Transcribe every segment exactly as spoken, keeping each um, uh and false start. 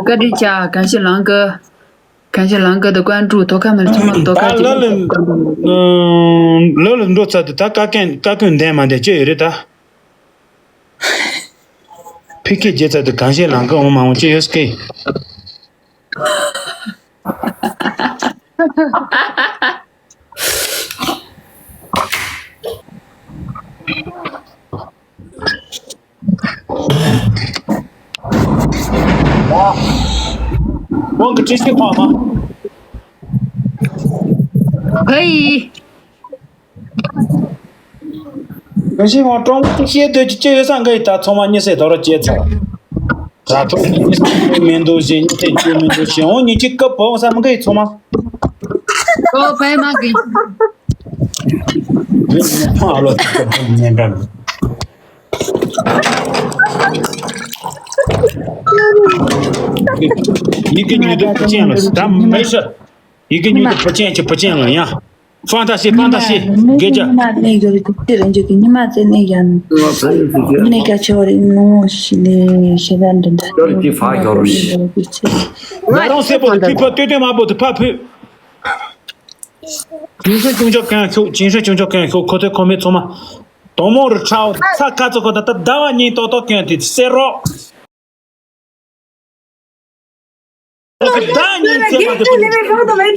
བཀའ་དྲིན་ཆེ། གང་ཞིག་ལང་ཀི། གང་ཞིག་ལང་ཀི་དང་ཀོན་ཀྲུའུ་ཐོག་ཁ་མ་ལ་ཚང་མ་ཐོག་ཁ་ད་ཅིག་ལ་ལ་ལ་ལ་འགྲོ་ཚར་དུས་ད་བཀའ་བཀའ་བཀའ་བཀོད་འདེམས་མ་འདེམས་ཅི་ཡོད་རེད་ད། ཕི་ཁེ་རྗེས་ཚར་དུས་གང་ཞིག་ལང་ཀི་འོང་མ་འོང་ཅི་ཡོད་སྐད། ཝང་གི་ཁྲིད་ཤིག་ཕ་མ། 可以。 གང་ཞིག་ཝང་ཀྲོང་ཤེས་སྡོད་ཀྱི་ཅི་ཡོད་ས་འགའ་ཡི་ད་ཚང་མ་གཉིད་སད་དོ་ར་བྱས་ཚར། ད་ཐོག་གཉིད་སད་མི་འདུག་ཞེས་གཉིད་སད་ཅི་མི་འདུག་ཞེས་འོང་གཉིད་ཀྱི་སྐབས་བོང་ས་མི་འགའ་ཡི་ཚང་མ། ཨོ་བས་མ་གི། མི་ཚང་ཨ་ལོ་ད་ཚོ་བོང་ཉན་འདྲ་མི། ཡིག་གི་ཉིད་དུ་བུ་ཅན་ལ་ད་མི་ཤ། ཡིག་གི་ཉིད་དུ་བུ་ཅན་གྱི་བུ་ཅན་ལ་ཡང་། ཧྥང་ཏ་སི་ཧྥང་ཏ་སི། དགེ་རྒྱ། ཉི་མ་གནས་ཡོད་རེད་དེ་རང་ཅག་གི་ཉི་མ་ཚེ་གནས་ཡང་། ཉི་མ་ཚེ་གནས་ཡང་། གནས་ཀ་ཆེ་བ་རེད་ནོ་ཞི་ལེ་ཞེ་ད་འདི་འདྲ། ཡོད་ཀྱི་ཕ་ཡོད་རེད། ང་རང་སེ་པོ་དེ་ཕི་ཕ་ཏོ་ཏོ་མ་པོ་དེ་ཕ་ཕུ། ཅིན་ཧྲི་ཅུང་ཅོ་གན་ཤོག་ཅིན་ཧྲི་ཅུང་ཅོ་གན་ཤོག་ཁོ་ཐོས་ཁོ་མེད་ཚང་མ། དོང་མོ་རུ་ཁྲའོ་ཚ་ཁ་ཚོ་ཁོ་ད་ད་ཟླ་བ་གཉིས་ཏོག་ཏོག་གན་དེ་སེ་རོ། ཟླ་གཉིས་ཚེ་མ་དེ་ཁོ་ནི།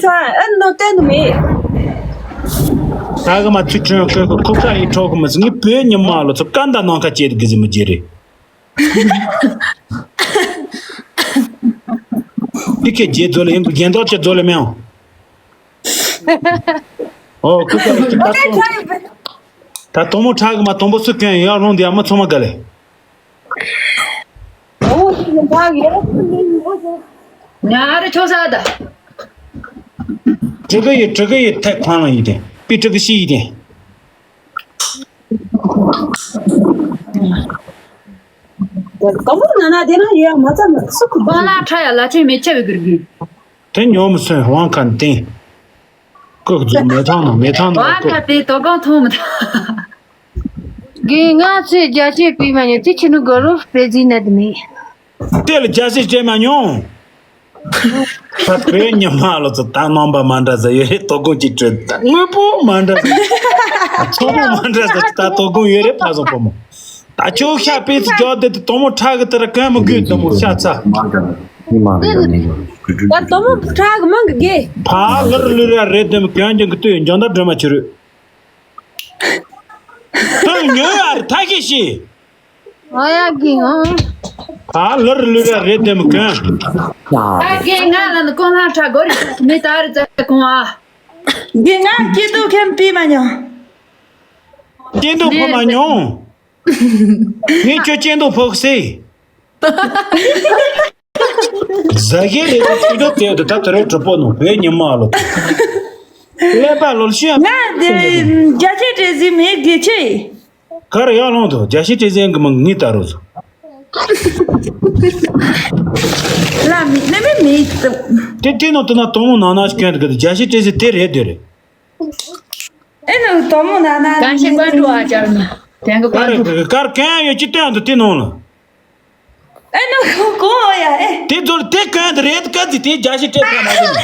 ཨ་ནོ་བསྟན་དུ་མེད། ད་གི་མ་ཚུལ་ཁྲིམས་ཁོས་ཁོ་ཁོ་ཁ་ཡི་ཁྲོག་གི་མི་ཟིན་ངའི་བོད་ཉི་མ་ལོ་ཚོ་ཀ་འདའ་ནང་ཁ་བཅད་དུ་གི་ཟིན་མི་བརྗེད་རེད། ཕི་ཁེ་རྗེས་རྫོ་ལ་ཡིན་གི་རྒྱན་ཐོག་ཅེ་རྫོ་ལ་མེའོ། ཨོ་ཁུ་ཁ་ཡི་ད་དོ་ད་དོ་མོ་ཁྲག་གི་མ་དོམ་པོ་སུ་གན་ཡར་ལོང་དེ་ཨ་མ་ཚོ་མ་ག་ལེ། ཉ་ར་ཆོ་ས་ད། ཀྲི་གི་ཡི་ཀྲི་གི་ཡི་ཐད་ཁང་ལ་ཡི་དེ་པི་ཀྲི་གི་ཤི་ཡི་དེ། དོ་མོ་ན་ན་དེ་ན་ཡོད་མ་ཙམ་སུ་ཁུ་པ་ལ་ཁྲ་ཡ་ལ་ཁྲི་མེ་ཆེ་བའི་གུར་གི། དེ་ཉོ་མི་སོན་དབང་ཁ་འདིན། ཀོ་ཀོ་ཚོ་མེ་ཐང་ནང་མེ་ཐང་ནང་བ་ཀོ། ཁ་དེ་དོ་གང་ཐོང་མི་ཐང་། དགེ་ང་ཚོས་རྒྱ་ཆེ་པི་མ་ཉོ་དེ་ཁྱི་ནུ་གོ་རུ་པེ་ཛི་ན་དི་མེ། དེ་ལ་རྒྱ་ཆེ་ཅེ་མ་ཉོ། ད་བོད་ཉི་མ་ལོ་ཚོ་ད་རྣམ་པ་མ་འདྲ་ས་ཡོད་རེད། དོ་དགོང་ཅིག་བྲོས་ད་དངོས་པོ་མ་འདྲ་ས་ཚོགས་པ་མ་འདྲ་ས་ད་དོ་དགོང་ཡོད་རེད། ཕ་སོང་ཕོ་མོ། ད་ཁྱོད་ཤ་པེ་ཙི་རྒྱག་དེ་དེ་དོ་མོ་ཁྲག་གི་དེ་ར་གན་མི་དགོས་དོ་མོ་ཤ་ཚ། ད་དོ་མོ་ཁྲག་གི་མང་གི་གེ། ཕ་ལུར་ལུར་ཡ་རེད་དེ་མི་གན་ཀྱང་གི་ལྟོས་འཇོན་ད་སྒྲོལ་མ་ཁྱེར་རོད། དོ་ཉོ་ཡ་རེད་ཐ་ཤི་ཤི། ཨ་ཡ་གི་ཨང་། ཕ་ལུར་ལུར་ཡ་རེད་དེ་མི་གན། ཨ་གེ་ང་ལ་ནི་ཀོང་ལྷ་ཁྲ་གོ་རི་མི་ད་རི་ཙ་ཀོང་ཨ། གེ་ང་སྐྱིད་སྡུག་མཁན་པི་མ་མྱོང་། སྐྱིད་སྡུག་ཕོ་མ་མྱོང་། ངས་ཁྱོད་སྐྱིད་སྡུག་ཕོག་སེ། ཟ་གེ་རེད་ད་ཁྱོད་ཚོ་དེ་དུ་ད་དུ་རེད་གྲུབ་པོ་ནོ་བོད་ཉི་མ་ལོ། ཀླད་པ་ལོ་ཤི་ཡ། ང་དེ་རྒྱ་ཆེ་བྲེ་ཟི་མེད་གེ་ཆེ། གར་ཡག་ལོང་དུ་རྒྱ་ཤི་ཏྲེ་ཟན་གི་མིང་ངི་ལྟ་རུ་སོ། ལ་མི་ནི་མི་མི་ཏི། ཏི་ཏི་ནོ་ཏི་ན་དོ་མོ་ན་ན་ཞིག་གན་གི་རྒྱ་ཤི་ཏྲེ་ཟན་ཏེ་རེད་དེ་རེད། ཨེ་ནོ་དོ་མོ་ན་ན་གང་ཞིག་ཀོན་ཀྲུ་ཨ་ཅར་ན་དེང་གི་ཀོན་ཀྲུ། གར་གན་ཡོད་ཅི་ཏེ་ཨ་འདུ་ཏི་ནོ་ལ། ཨེ་ནོ་ཁོ་ཁོ་ཡ་ཨེ། དེ་ཚོར་དེ་གན་དེ་རེད་ག་ཚི་དེ་རྒྱ་ཤི་ཏྲེ་ཟན་མ་ཏི་ནོ།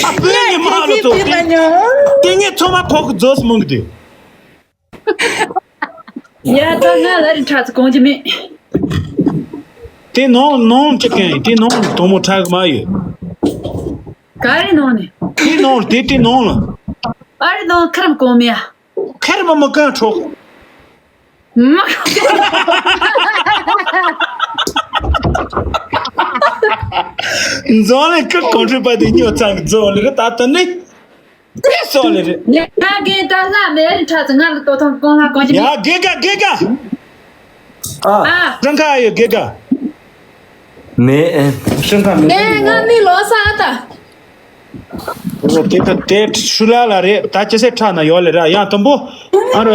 ཨ་བོད་ཉི་མ་ལོ་ཚོ་དེ་དེ་ངས་ཚོ་མ་ཁོག་གི་རྫོགས་སུ་མང་གི་དེ། ཡ་ད་ང་ལ་རི་ཁྲ་ཚོ་གོང་གི་མེད། དེ་ནང་ནང་གཅིག་གན་དེ་ནང་དོ་མོ་ཁྲག་མ་ཡོད། ག་རེ་ནང་ནས། དེ་ནང་དེ་དེ་ནང་ལ། ཨ་རི་ནང་ཁ་རམ་གོང་མེད་ཡ། ཁ་རམ་མ་གང་འཕྲོག་མ། འཛོམས་ལས་ཁུར་གོང་ཁྲོས་པ་དེ་ཉོ་ཚང་གི་འཛོམས་ལས་རི་ད་ལྟ་ནི། དེ་སོགས་ལས་རེད། ལས་ཀ་གི་ད་ལ་མེ་རི་ཁྲ་ཚོ་ང་ལ་ལྟོ་ཐང་གོང་ལ་གོང་ཅི་མེད། ཡ་དགེ་དགའ་དགེ་དགའ། ཨ། ཨ། རང་ཁ་ཡོད་དགེ་དགའ། མེ་ཨེ། ཤིང་ཁ་མེ་ཨེ་ང་ནི་ལོ་ས་ཨ་ད། འོ་དེ་ད་དེ་ཤུ་ལ་ལ་རེད་ད་ཅི་སེ་ཁྲ་ན་ཡོད་ལས་ར་ཡང་དུམ་བུ། ཨ་ར་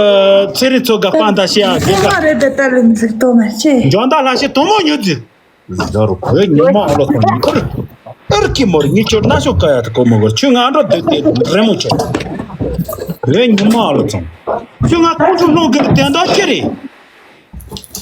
ཚེ་རིང་ཚོ་དགའ་པང་ད་ཤེ་ཨ་དགེ་དགའ། ཚེ་མ་རེད་དེ་ད་ལ་འཛིག་ཏོ་མ་ཆེ། འཇོན་ད་ལ་ཤེ་དུམ་བུ་ཉུ་འཛིག་ཟ་རུ་བོད་ཉི་མ་ཨ་ལོ་ཁོ་ནི་ཁོ་རེ། ཨར་ཀི་མོར་ཉི་ཆོར་ན་ཤོ་ཀ་ཡ་ཏི་ཀོ་མོ་གོར་ཆུ་ང་འགྲོ་དེ་དེ་རེ་མོ་ཆོ། བོད་ཉི་མ་ཨ་ལོ་ཚང་། ཆུ་ང་ཁོང་ཆུ་ལོང་གི་དེ་འདྲ་ཅི་རེད།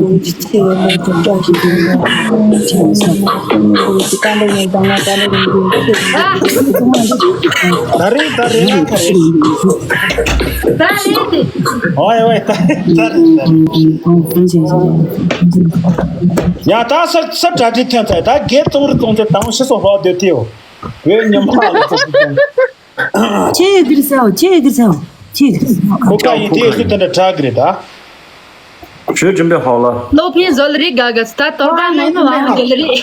ལུང་གི་ཆེ་བའི་ལུང་གི་བཀྲ་ཤིས་ཀྱི་ལུང་ཆེ་བའི་ས་ཀ་ལུང་གི་ཀ་འདྲ་ཡིན་དང་ང་ཀ་འདྲ་ཡིན་གྱི་ཆེ་བའི་ལུང་གི་ཚང་མ་འདི་ད་རེད་ད་རེད་ད་རེད། ད་རེད་དེ། ཨོའི་ཨོའི་ད་རེད་ད་རེད་ད་རེད། ཡ་ད་ས་ས་གྲ་སྒྲིག་ཐོན་ཚར། ད་རྒྱལ་གཙང་རི་གཙང་ཆེ་དང་ཤི་སོགས་ལྷག་སྡོད་དེའོ། བོད་ཉི་མ་ལ་ཚོགས་ཀྱི་དང་། ཆེ་གིར་ས་ཆེ་གིར་ས་ཆེ་གིར་ས། ཁོ་ཀ་ཡིན་དེ་སུ་དེ་འདྲ་དྲག་གི་རེད་ད། ཞུ་ཅིན་པའི་ཧོ་ལ། སློབ་ཕན་བཟོ་ལ་རིག་དགའ་དགའ་སི་ད་དོག་པ་ནས་ནོ་ལ་ཧ་གི་ལ་རེད།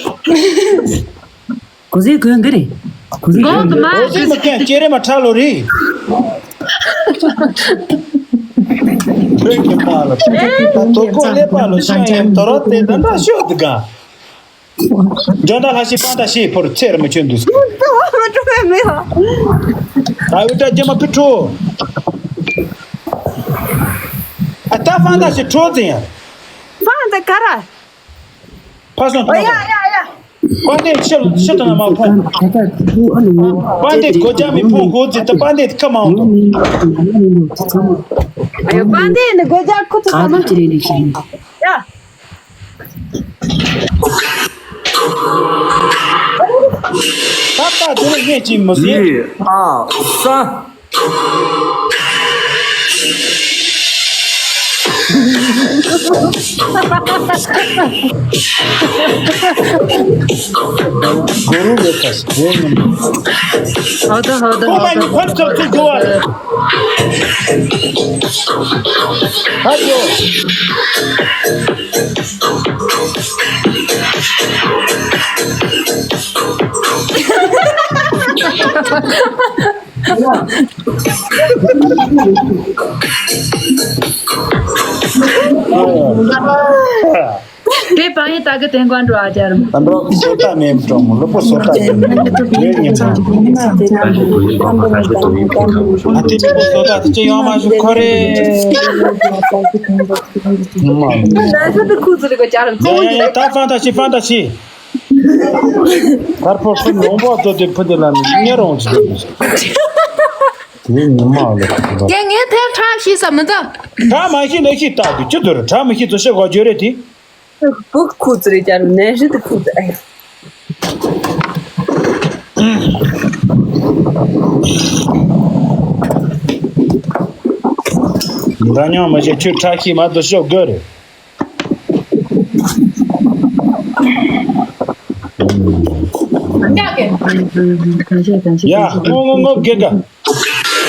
གོ་ཟེ་གོན་གི་རེད། གོ་ཟེ་གོན་གི་རེད། འོ་ཟེ་མི་ཁན་ཅེ་རེ་མ་ཁྲ་ལོ་རེད། བོད་ཀྱི་མ་ལ་དོ་ཀོ་ལེ་པ་ལོ་ཤ་ཡིན་དོ་རོ་དེ་ད་འདྲ་ཤོད་དི་ག་ཇོ་ད་ལྷ་ཤི་པ་ད་ཤི་ཕོར་ཚེ་ར་མི་ཆོད་འདུག་ད་འུ་ད་རྒྱ་མ་ཕི་ཁྲོ། ཨ་ད་ཕ་ད་ཤི་ཁྲོ་ཙི་ཡང་། ཕ་ དེ་ག་ར། ཕ་སོང་ཨ་ཡ་ཐོངས་ཡ་ཡ། པ་འདི་ཕྱི་ཕྱི་དང་མ་ཕོངས། པ་འདི་སྒོ་རྒྱབ་མི་ཕོངས་ཧོ་ཙི་ཏི་པ་འདི་ཁ་མང་འདུག་ཨ་ཡོ་པ་འདི་ནི་སྒོ་རྒྱབ་ཁུ་ཚུར་ཚང་མ། ཡ། ད་ལྟ་དེ་ནི་ངས་ཅིག་མི་ཟེར། ཡི་ཨ་ས། གོ་རུ་རེད་ད་ཞིག་རེད་ཉིན། ཧོ་ད་ཧོ་ད་ཁོ་ཧོ་ད། པ་ནི་ཕར་ཚུར་ཚུར་འགྲོ་བ་རེད། ཧ་ཅོ། དེ་བང་ཡིན་ད་གི་དེང་གོན་འགྲོ་ཨ་ཅར། ཨ་འགྲོ་སོ་ད་མེད་འགྲོ་མོ་ལོ་པོ་སོ་ད་མེད་འགྲོ་ཡོད་ཉིན་མོ། ཨ་དེ་ལོ་པོ་སོ་ད་དེ་ཅི་ཡོང་མ་ཞུ་ཁོ་རེ། ཉིན་མོ། ན་ས་དུ་ཁུ་ཚུར་གོ་ཅར་ཡ་ཡ་ཡ་ད་ཧྥང་ཏ་ཤི་ཧྥང་ཏ་ཤི། ཕར་ཕོར་སུ་ནོང་པོ་ཏོ་དེ་ཕུ་དེ་ལ་ནི་ཉེ་རོང་ཅི་དེ་ཉི་མ་ལ་ཁུ་ད། ཀྱེ་ངས་ཐེབས་ཁྲག་ཤི་ས་མི་འདུག་ཁྲག་མ་ཤི་ལས་ཤི་ད་དུ་ཅི་དུ་ར་ཁྲག་མ་ཤི་ཚོ་ཤི་གོ་བརྗོད་རེད་དེ། བུག་ཁུ་ཚུར་རེ་ཅར་ནན་ཧྲི་དུ་ཁུ་ཚུར་ཨེ། འདྲ་མཉམ་མ་བྱེད་ཁྱོད་ཁྲག་ཤི་མ་དུ་ཤོག་དགོས་རེད། ཡ། ངོ་ངོ་ངོ་དགེ་དགའ།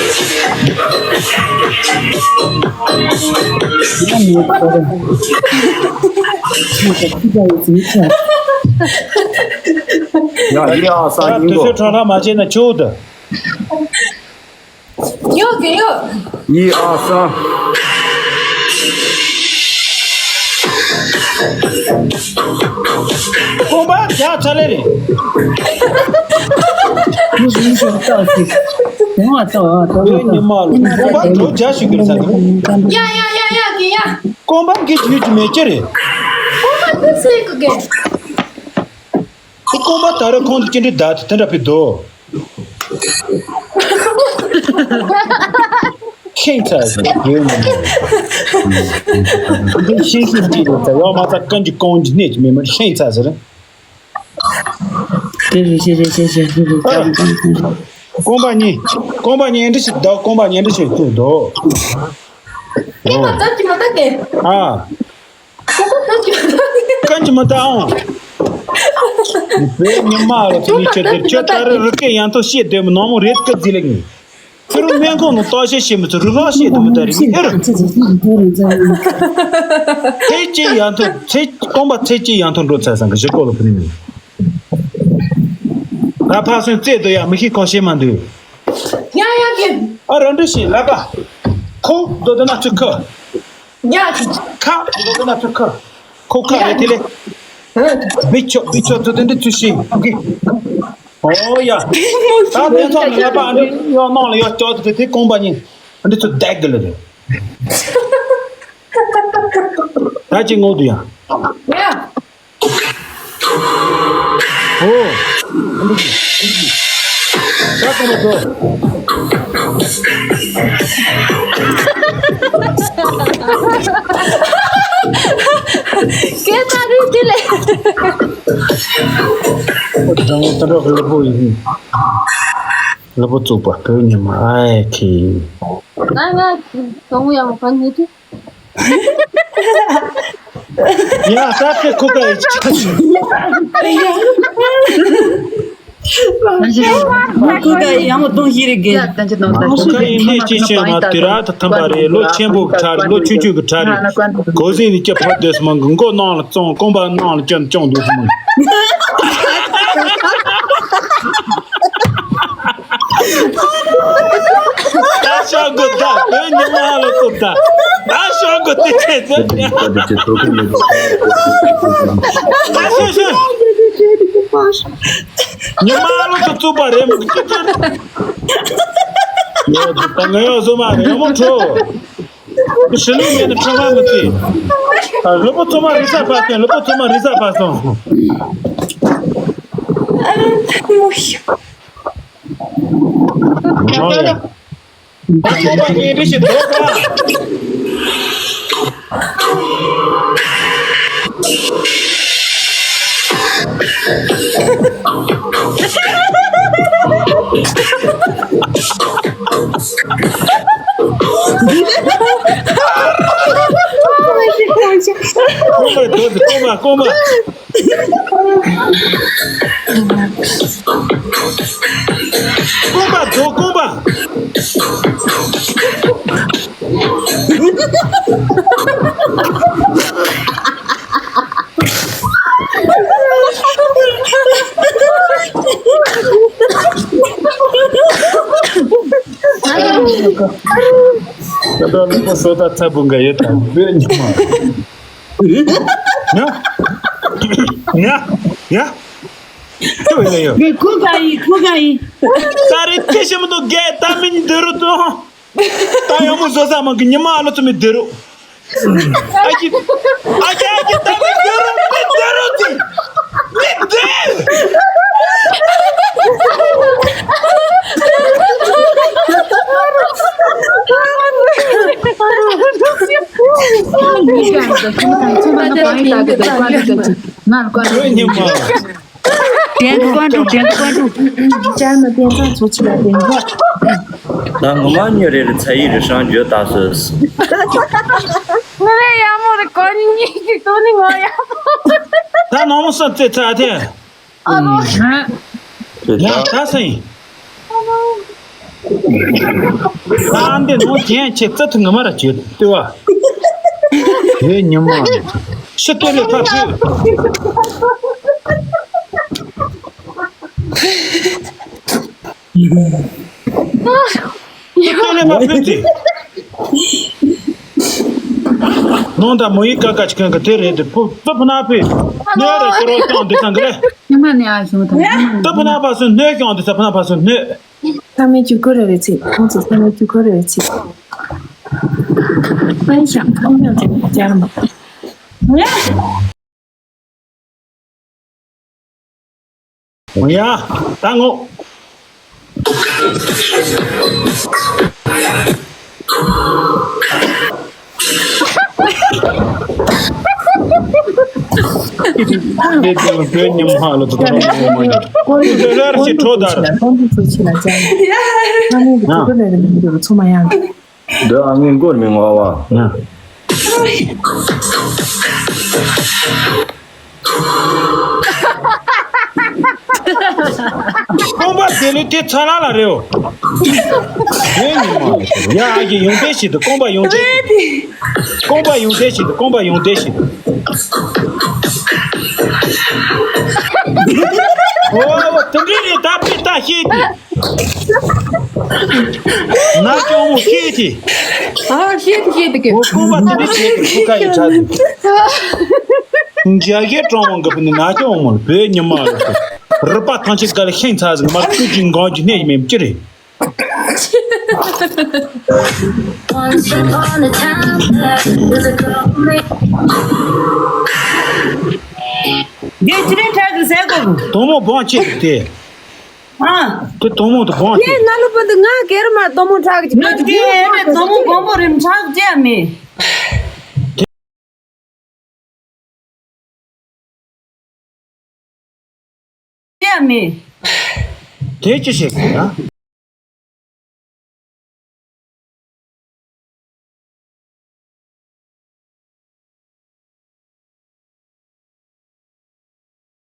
ཡ་ཡ་ས་ཡིན་གོ། དུས་ཚོད་འཕྲོ་བརླག་མ་བྱས་ན་ཆོག་ད། ཡོད་ཀྱི་ཡོད། ཡི་ཨ་ས། ཀོང་པ་རྒྱག་ཚ་ལེ་རེད། ཡོད་ཉི་མ་ལོ་ཀོང་པ་འགྲོ་རྒྱག་ཞུ་གི་རེད་ས་གི། ཡ་ཡ་ཡ་ཡ་ཀི་ཡ། ཀོང་པ་གི་ཡུལ་གྱི་མེ་ཁྱེར་རེད། ཀོང་པ་འདི་སུ་ཡིན་གི་གི། ཁོ་ཀོང་པ་ད་རེ་ཁོང་དུ་ཅི་འདྲི་ད་དེ་འདྲ་ཕི་དོ། ཤེས་ཚ་ཟེར་ཡོད་མི་འདུག་འདི་ཤེས་ཤེས་འདི་རེད་ད་ཡོད་མ་ཚ་ཀན་གྱི་ཀོང་གྱི་གནས་ཀྱི་མི་མི་ཤེས་ཚ་ཟེར། དེ་རེད་ཤེས་རེད་ཤེས་ཤེས་ཤེས་ཤེས། ཀོང་པ་གཉིས། ཀོང་པ་གཉིས་འདྲི་ཞིག་འདུག་ཀོང་པ་གཉིས་འདྲི་ཞིག་ཐུག་འདུག་ཀོང་པ་ད་ཅི་མ་ད་གེ། ཨ། ཀན་ཅི་མ་ད་ཨང་། བོད་ཉི་མ་རེད་དུ་ཁྱོད་དེ་ཁྱོད་ད་རེ་རི་སྐད་ཡང་ཐོ་ཤེས་དེ་མི་ནོར་མོ་རེད་སྐད་ཟི་ལེ་ངེ། ཁྱོད་རུ་སྨན་ཁང་ནང་ལྟ་བཤད་བྱེད་མི་ཚུ་རུ་ལག་བཤད་དུ་མི་ད་རེ་ངེ་ཨེ་རུ། ཚེ་གཅིག་ཡང་ཐོ་ཚེ་ཀོང་པ་ཚེ་གཅིག་ཡང་ཐོ་འགྲོ་ཚར་སང་གི་ཞི་ཀོ་ལོ་ཕུ་ནི་མི། ད་ཕ་སོན་རྩེ་དུ་ཡ་མི་ཤེས་ཁོ་ཤེས་མ་འདུག་ཡ་ཡ་གི། ཨ་ར་འདྲི་ཤེས་ལ་ཀ། ཁོ་དོ་དོ་ན་ཚུ་ཁ། ཡ་གི། ཁ་དོ་དོ་ན་ཚུ་ཁ། ཁོ་ཁ་རེད་དེ་ལེ། མི་ཆོ་མི་ཆོ་དོ་དོ་འདི་ཚུ་ཤེས་གི། ཨོ་ཡ། ད་དེ་ཚོ་ནི་ལ་པ་འདི་ཡོ་ནང་ལ་ཡོ་ཅོ་དེ་དེ་ཀོང་པ་ཉིན་འདི་ཚུ་བསྡད་གི་ལ་རེད། ད་ཅི་ངོ་དུ་ཡ། ཡ། ཨོ། ད་ཀོང་པ་དོ། སྐད་ཆ་རུ་དེ་ལས། ཨོ་དང་ད་རོགས་ལ་པོ་ཡིན། ལ་པོ་བཙུགས་པ་བོད་ཉི་མ་ཨའི་ཁི། ང་ང་དང་ཡང་གང་ཉིད་དུ། ཡ་ས་ཁེ་ཁུ་ཀ་ཡི་ཆ། ཁུ་ཀ་ཡི་ཡང་གཏོང་ཤེས་རིག་གི། ཁུ་ཀ་ཡི་གནས་ཅི་ཤེས་ང་དུས་ར་ད་ཐམ་པ་རེད། ལོ་ཆེན་པོ་གི་གྲ་རེད། ལོ་ཆུང་ཆུང་གི་གྲ་རེད། གོ་ཟིན་ནི་སྐྱ་ཕོ་དེ་སུ་མང་གི་མགོ་ནང་ལ་བཙོང་ཀོང་པ་ནང་ལ་ཅོན་ཅོང་དུ་སུ་མང་གི། ད་ཤོག་གོ་ད་བོད་ཉི་མ་ལ་གོ་ད། ད་ཤོག་གོ་དེ་ཆེ་ཚེ། ད་ཤོག་ཤོག་ཉི་མ་ལ་གོ་བཙུགས་པ་རེད་མོ་གི་ཅི་ཚེ། ཡོད་ད་ང་ཡོད་སོ་མ་རེད་མོ་ཁྲོ། ཞི་ལུ་མེད་ན་ཁྲོམ་ར་མི་བརྩི། ལུས་པོ་ཚང་མ་རི་ས་ཕར་སོང་། ལུས་པོ་ཚང་མ་རི་ས་ཕར་སོང་། ཨ་ཡ། ཁོ་པ་ངའི་རི་ཞིག་འདོགས་པ། ཁོ་པ་འདོགས་ཏེ། ཁོ་པ། ཁོ་པ། རྐང་པ་རྫོགས། རྐང་པ། ད་ལྟ་ལུས་པོ་སོ་ད་ཚ་བུ་འགའ་ཡོད་དམ། བོད་ཉི་མ། ཡ། ཡ། ཡ། ཡ། ཁྱོད་ཡིན་ཡོད། ངས་ཁུ་ག་ཡིན། ཁུ་ག་ཡིན། ད་རེས་ཅི་ཞིམ་འདུག་གས། ད་མི་འདི་རུ་དུ། ད་ཡོང་མོ་བཟོ་ས་མང་གི་ཉི་མ་ཨ་ལོ་ཚོ་མི་འདི་རུ། ཨ་ཅི། ཨ་ཅི། ཨ་ཅི། ད་མི་འདི་རུ། མི་འདི་རུ་དེ། མི་འདི། ཉི་མ། བྲན་དུ་བཀོད་འགྲོ། བྲན་དུ་བཀོད་འགྲོ། ཅར་མ་བསྟན་ཙང་ཚོ་ཆུ་ལ་བསྟན་གོ། ད་ངོ་མ་ཉོ་རེ་རེ་ཚ་ཡི་རེ་ཧྲང་འཇོ་ད་སོས། ངོ་མ་ཡག་མོ་རེད། གོ་གཉིས་ཀྱི་ཏོ་ནི་ངོ་ཡག་མོ། ད་ནང་མོ་སོ་ཙེ་ཚ་ཐེ། ཨ་ལོ། ཡ་ད་སེ། ད་འདི་ནང་གྱེན་ཆེ་ཙེ་ཐུ་ངོ་མ་ར་ཅེ་ཏི་བ། ཧེ་ཉི་མ། ཤི་ཏེ་ལེ་ཕ་ཕུ། ཤི་ཏེ་ལེ་ཕ་ཕུ་ཅི། ནོ་ད་མོ་ཡི་ཀ་ཀ་ཅི་ཁན་ག་དེ་རེད་དེ། ཕུ་ཏུ་ཕུ་ན་ཕུ། ནེ་རེ་ཏོ་རོ་ཏོང་དེ་ཚང་ག་ལེ། ཉི་མ་ནེ་ཨ་ཞུ་ཐང་། ཏུ་ཕུ་ན་ཕ་སུ་ནེ་ཀྱོང་དེ་ཚ་ཕུ་ན་ཕ་སུ་ནེ། ཚང་མས་ཅུ་གོ་རེ་རེ་ཚིག་ཁོང་ཚོ་ཚང་མས་ཅུ་གོ་རེ་རེ་ཚིག་ཨན་ཤང་ཨང་ཡང་ཚིག་ཅར་མ། ཡ། ད་ངོ་། དེ་དེ་བོད་ཉི་མ་ལ་དུ་ད་རུང་ངོ་མ་ཡ། ཁོ་ཚོ་ལར་ཞིག་ཁྲོ་དར། ཁོང་ཚོ་ཚོ་ཆེ་ལ་ཅང་། ཨ་ནི་ཚོ་ལ་རེ་མི་འདུག་ཚོ་མ་ཡང་། འདི་ཨ་ངའི་མགོར་མི་ངོ་བ། རྐང་པ་དེ་ལུས་དེ་ཚ་ལ་ལ་རེའོ། ཡོད་ཉི་མ། ཡ་ཨ་ཀྱི་ཡོང་དེ་ཞིག་ཏུ་རྐང་པ་ཡོང་དེ་ཞིག་ཏུ། རྐང་པ་ཡོང་དེ་ཞིག་ཏུ། རྐང་པ་ཡོང་དེ་ཞིག་ཏུ། ཨོ་དེ་འདྲའི་རེད། ད་པི་ད་ཤེས་ཏེ། ན་སྐྱོང་མོ་ཤེས་ཏེ། ཨ་ཤེས་ཏེ་ཤེས་ཏེ་གི། ཨོ་རྐང་པ་དེ་འདྲའི་བྱས་ཏེ་ཁུ་ཁ་ཡི་ཆ་ཟིག་འཇའ་གི་གྲོང་མོ་འགབ་ནི་ན་སྐྱོང་མོ་བོད་ཉི་མ་ལ་རི་པ་ཐང་ཆེན་དཀའ་ལས་ཤིང་ཚ་ཟིག་མར་ཁུ་ཅིག་འགོང་གི་ནས་མེད་ཅི་རེད། Once upon a time, there was a girl named དེ་ཅི་རེད་ཁྲག་གི་ཟས་གོ། དོ་མོ་བང་ཆེ་དེ། ཨ། དེ་དོ་མོ་དེ་བང་ཆེ། ངས་ན་ལུ་པ་འདི་ང་སྒེར་མ་དོ་མོ་ཁྲག་གི་ང་སྒེར་མ་དོ་མོ་གོང་པོ་རིམ་ཁྲག་ཅེས་མེད། ཅེས་མེད། དེ་ཅི་ཞིག་ཡིན་ན།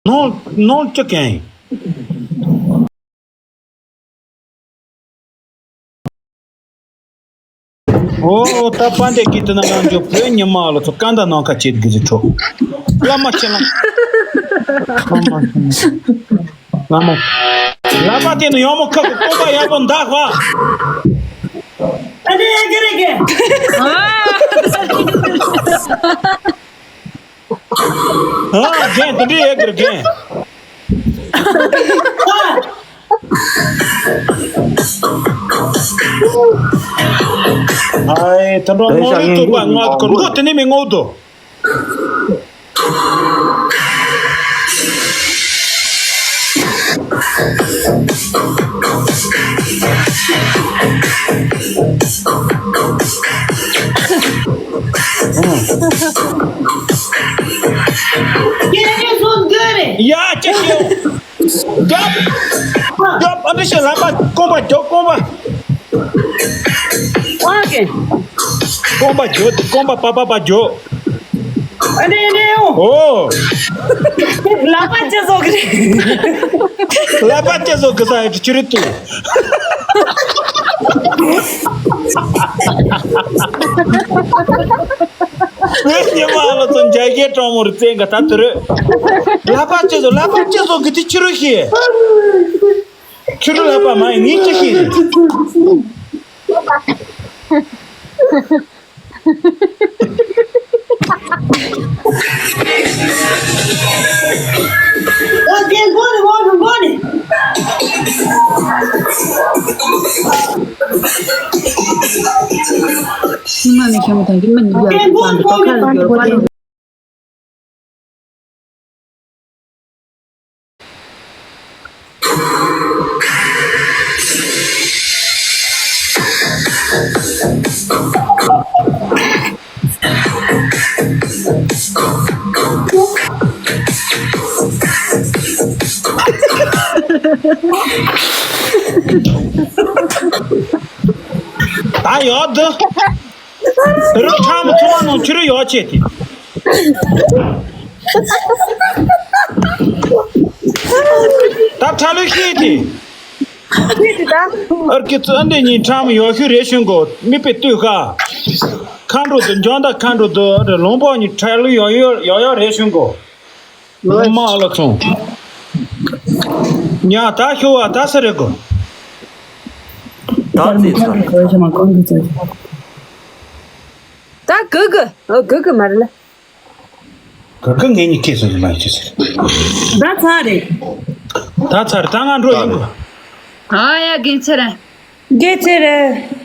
ནོར་ནོར་ཅི་གན། ཨོ་ད་པ་འདྲེ་གི་དེ་ན་ཡང་འཇོག་བོད་ཉི་མ་ལ་ཚོ་ཀ་འདའ་ནང་ཁ་བྱེད་དགི་ཟི་ཁྲོ། བླ་མ་ཁྱེད་ལ། བླ་མ་ཁྱེད་ལ། བླ་མ། ལ་པ་དེ་ནི་ཡོང་མོ་ཁ་གི་སྐོམ་པ་ཡག་པོ་འདག་བ། ཨ་ནི་ཡ་གི་རེ་གི། ཨ་རྒན་དེ་འདྲའི་ཡ་གི་རེ་རྒན། ཨ། ཨའི་ད་འགྲོ་ངོ་རེ་ཐུག་པ་ང་གོ་མགོ་དེ་ནི་མི་ངོ་དོ། ཡ་ཅི་ཞིག་རྒྱབ། རྒྱབ་ཨ་འདྲ་ཞིག་ལག་པ་རྐང་པ་རྒྱོབ་རྐང་པ། ཨ་ཀེ། རྐང་པ་རྒྱོབ་རྐང་པ་པ་པ་པ་རྒྱོབ། ཨ་འདྲ་ཨ་འདྲ་ཡོང་། ཨོ། ལག་པ་ཅི་བཟོ་གི་རེད། ལག་པ་ཅི་བཟོ་གི་ས་ཡ་ཅི་རེད་དུ། ངའི་ཉི་མ་ལ་ཚོ་འཇའ་གས་གྲོང་མོར་བཙན་ག་ད་དུ་རུ། ལག་པ་ཅི་བཟོ་ལག་པ་ཅི་བཟོ་གི་དེ་ཕྱི་རུ་ཤེས། ཕྱི་རུ་ལག་པ་མ་ཡིན་ངས་ཅི་ཤེས། ཨ་དེ་མགོ་ནས་མགོ་ནས་མགོ་ནས། ཕྱི་མ་ནས་ཤ་མོ་དང་གི་མི་ཉིད་ཡར་དེ་མགོ་ནས་མགོ་ནས། ད་ཡག་འདི། རི་ཁྲ་མོ་ཚོང་ནང་ཁྱི་རི་ཡག་བྱས་ཏེ། ད་ཁྲ་ལོས་ཤེས་ཏེ། ཨར་ཀི་ཙི་ཨ་འདི་གཉིས་ཁྲ་མོ་ཡག་ཤོས་རེད་ཤོད་གོ་མི་པའི་ལྟོས་ཁ། མཁའ་འགྲོ་དུ་འཇང་ད་མཁའ་འགྲོ་དུ་ལུང་པ་གཉིས་ཁྲ་ལོས་ཡག་ཡག་ཡག་ཡག་རེད་ཤོད་གོ། ལོ་མ་ལ་ཚོང་། ཉ་ད་ཤོ་བ་ད་ས་རེ་གོ། ད་ཙི་ཚ། ད་གུ་གུ། ཨོ་གུ་གུ་མ་རེད་ལ། གུ་གུ་ངེད་གཉིས་ཁེ་སོ་ཡི་མ་ཡི་ཅི་ཟེར། ད་ཚ་རེད། ད་ཚ་རེད་ད་ང་འགྲོ་ཡིན་གོ། ཨ་ཡ་དགེ་ཚེ་རེད། དགེ་ཚེ་རེད།